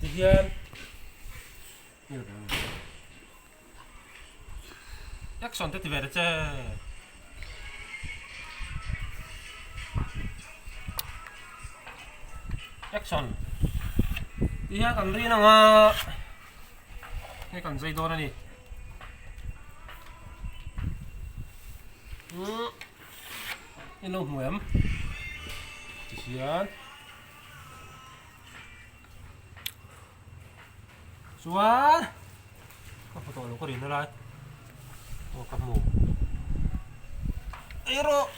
Tihian Action te ti ve ta che. Action. Tihian kan rin anga hei kan zai dawn a ni. Umm in lo hmu em? Tihian. Chuan ka hmu tawh lo ka rin na lai aw ka hmu ei rawh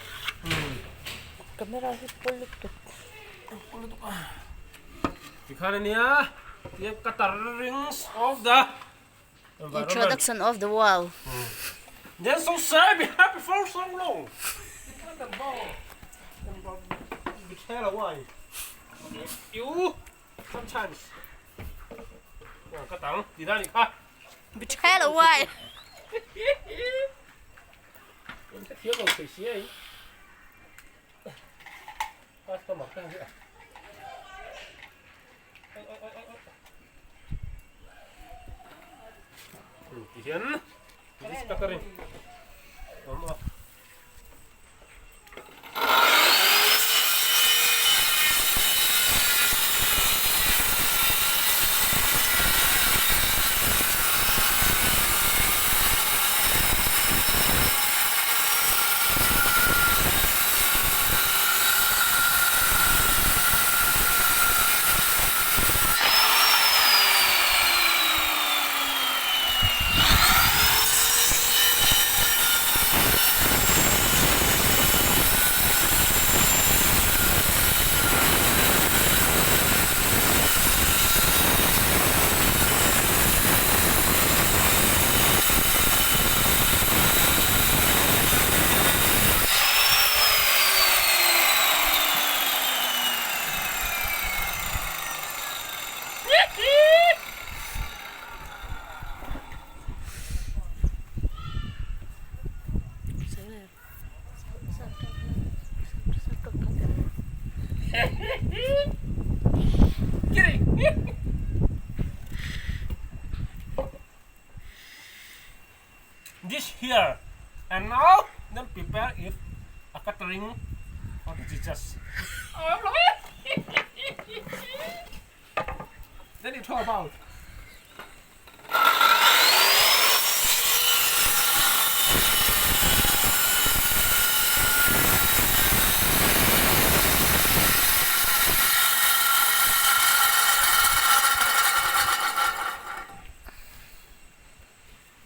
umm camera hi pawl lutuk pawl lutuk a tikhan ania tia ka tar rings of the introduction of the world then so sad be happy for so long you Sometimes ka tang ti na ni kha. Betray lo wai. In ka thiam lo thei si ai. Customer ka hi. Oi oi oi oi. Ti hian this ka rin. Om a. This here and now then prepare if a catering for the Jesus. Then you talk about.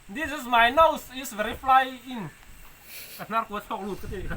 This is my nose is very fly in. Ka hnar kua chhuak lut ka ti kha.